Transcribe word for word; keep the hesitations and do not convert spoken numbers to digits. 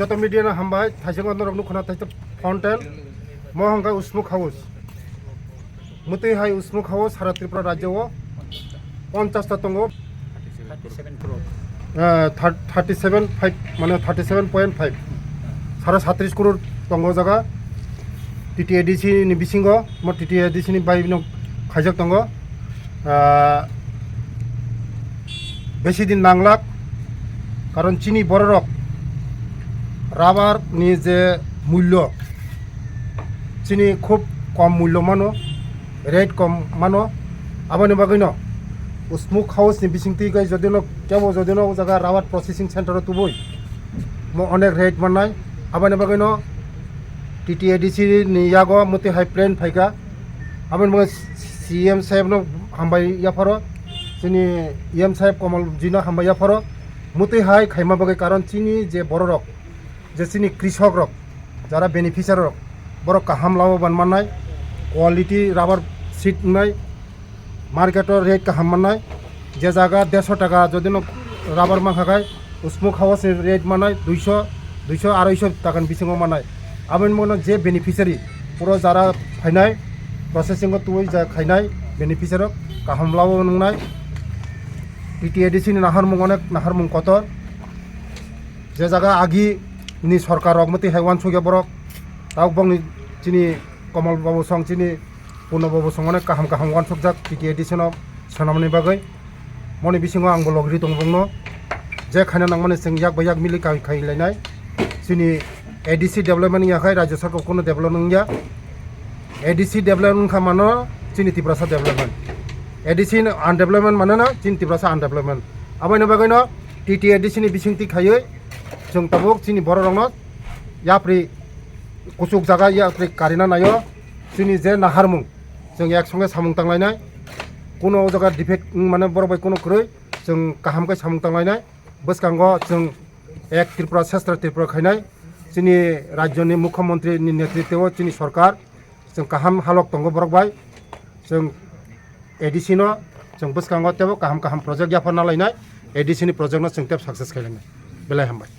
Joto media no hambai, thaisok norok nukhuna thaisok fountain, mo hwnkha Usmuk House. Mwtwi hai Usmuk House sara Tripura rajyo o ponchash ta tongo. Eh, thir-, thirty seven five, mane thirty seven point five. Sara satrish crore tongo o jaga. T T A D C ni bisingo, mo T T A D C ni bai no khaijak tongo. Ah, besi din nanglak, karon chini bororok rubber ni je mullo, chini khub kom mullo mano, rate kom mano, aboni bagwino Usmuk House ni bisingtwi kai jodino kebo jodino o jaga rubber processing center o tubui mo onek rate mannai, aboni bagwino T T A D C ni yago mwtwi hai plan phaikha, aboni bagwi C M saheb no hambai yapharo, chini E M saheb Komol ji no hambai yapharo, mwtwi hai khaima bagwi, karon chini je bororok, je chini krisok rok, jara beneficiary rok, borok kaham labo ban mannai, quality rubber sheet wngnai, market o rate kaham mannai, je jaga dersho taka jodi no rubber mankha khai, Usmuk House ni rate mannai duisho, duisho aroisho taka ni bisingo mannai. Aboni mano je beneficiary, puro jara phainai, processing o tubui ja khainai beneficiary rok kaham labo nungnai. T T A D C ni naharmung onek naharmung kotor. Je jaga agi ni sorkar rok mwtwi hai uansukya borok, tabuk bokni chini Komol babu song, chini Purno babu song onek kaham kaham uansukjak T T A D C no swnamni bagwi. Moni bisingo ang bo logri tongo bongno. Je khaina nangmani chwng yak bai yak mili kai khai lainai. Chini A D C development wngya khai rajyo sarkar kuno development wngya. A D C development wngkha mano chini Tiprasa development. A D C undevelopment mano na chini Tiprasa undevelopment. Aboni bagwino T T A D C ni bisingtwi khaiwi chwng tabuk chini bororokno yapri kuchuk jaga yapri karina naio. Chini je naharmung chwng ek songe samung tanglainai. Kuno o jaga defect wng mane borok bai kuno kwrwi chwng kaham khe samung tanglainai. Bwskango chwng ek Tripura, Sestra Tripura khainai. Chini rajyoni mukhyamantri ni netritwo chini sorkar chwng kaham halok tongo borok bai. Chwng A D C no chwng bwskango teibo kaham kaham project yapharna lainai, A D C ni project no chwng teibo success khainai. Belai hambai.